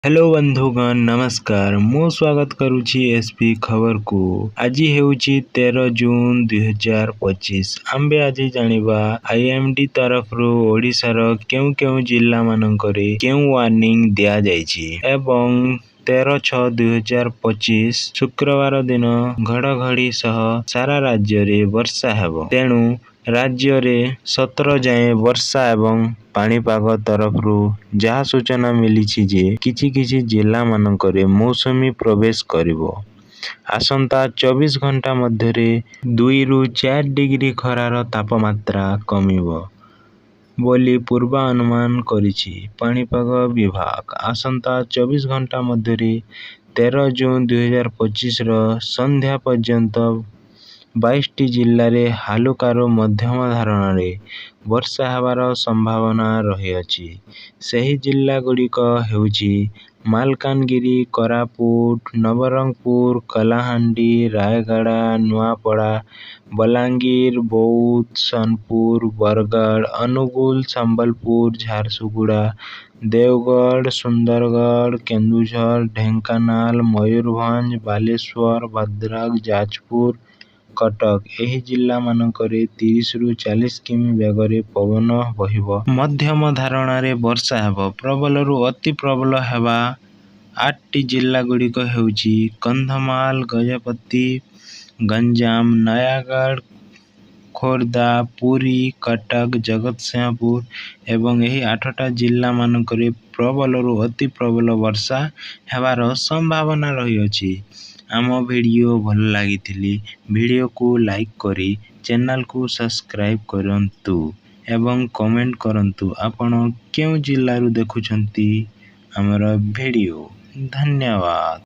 Hello ବନ୍ଧୁଗଣ, ନମସ୍କାର। ମୁଁ ସ୍ୱାଗତ କରୁଛି ଏସ୍ ପି ଖବରକୁ। ଆଜି ହେଉଛି 13 ଜୁନ 2025। ଆମ୍ଭେ ଆଜି ଜାଣିବା ଆଇଏମ୍ଡି ତରଫରୁ ଓଡ଼ିଶାର କେଉଁ କେଉଁ ଜିଲ୍ଲାମାନଙ୍କରେ କେଉଁ ୱାର୍ଣ୍ଣିଂ ଦିଆଯାଇଛି ଏବଂ 13/6/2025 ଶୁକ୍ରବାର ଦିନ ଘଡ଼ଘଡ଼ି ସହ ସାରା ରାଜ୍ୟରେ ବର୍ଷା ହେବ। ତେଣୁ ରାଜ୍ୟରେ 17 ଯାଏଁ ବର୍ଷା ଏବଂ ପାଣିପାଗ ତରଫରୁ ଯାହା ସୂଚନା ମିଳିଛି ଯେ କିଛି କିଛି ଜିଲ୍ଲାମାନଙ୍କରେ ମୌସୁମୀ ପ୍ରବେଶ କରିବ। ଆସନ୍ତା 24 ଘଣ୍ଟା ମଧ୍ୟରେ 2ରୁ 4 ଡିଗ୍ରୀ ଖରାର ତାପମାତ୍ରା କମିବ ବୋଲି ପୂର୍ବାନୁମାନ କରିଛି ପାଣିପାଗ ବିଭାଗ। ଆସନ୍ତା 24 ଘଣ୍ଟା ମଧ୍ୟରେ 13 ଜୁନ 2025ର ସନ୍ଧ୍ୟା ପର୍ଯ୍ୟନ୍ତ 22ଟି ଜିଲ୍ଲାରେ ହାଲୁକାରୁ ମଧ୍ୟମ ଧରଣରେ ବର୍ଷା ହେବାର ସମ୍ଭାବନା ରହିଅଛି। ସେହି ଜିଲ୍ଲାଗୁଡ଼ିକ ହେଉଛି ମାଲକାନଗିରି, କୋରାପୁଟ, ନବରଙ୍ଗପୁର, କଳାହାଣ୍ଡି, ରାୟଗଡ଼ା, ନୂଆପଡ଼ା, ବଲାଙ୍ଗୀର, ବୌଦ୍ଧ, ସୋନପୁର, ବରଗଡ଼, ଅନୁଗୁଳ, ସମ୍ବଲପୁର, ଝାରସୁଗୁଡ଼ା, ଦେଓଗଡ଼, ସୁନ୍ଦରଗଡ଼, କେନ୍ଦୁଝର, ଢେଙ୍କାନାଳ, ମୟୂରଭଞ୍ଜ, ବାଲେଶ୍ୱର, ଭଦ୍ରକ, ଯାଜପୁର, କଟକ। ଏହି ଜିଲ୍ଲାମାନଙ୍କରେ 30ରୁ 40 କିମି ବେଗରେ ପବନ ବହିବ। ମଧ୍ୟମ ଧରଣରେ ବର୍ଷା ହେବ। ପ୍ରବଳରୁ ଅତି ପ୍ରବଳ ହେବା 8ଟି ଜିଲ୍ଲାଗୁଡ଼ିକ ହେଉଛି କନ୍ଧମାଳ, ଗଜପତି, ଗଞ୍ଜାମ, ନୟାଗଡ଼, ଖୋର୍ଦ୍ଧା, ପୁରୀ, କଟକ, ଜଗତସିଂହପୁର ଏବଂ ଏହି 8ଟା ଜିଲ୍ଲାମାନଙ୍କରେ ପ୍ରବଳରୁ ଅତି ପ୍ରବଳ ବର୍ଷା ହେବାର ସମ୍ଭାବନା ରହିଅଛି। ଆମ ଭିଡ଼ିଓ ଭଲ ଲାଗିଥିଲେ ଭିଡ଼ିଓକୁ ଲାଇକ୍ କରି ଚ୍ୟାନେଲକୁ ସବସ୍କ୍ରାଇବ୍ କରନ୍ତୁ ଏବଂ କମେଣ୍ଟ କରନ୍ତୁ ଆପଣ କେଉଁ ଜିଲ୍ଲାରୁ ଦେଖୁଛନ୍ତି ଆମର ଭିଡ଼ିଓ। ଧନ୍ୟବାଦ।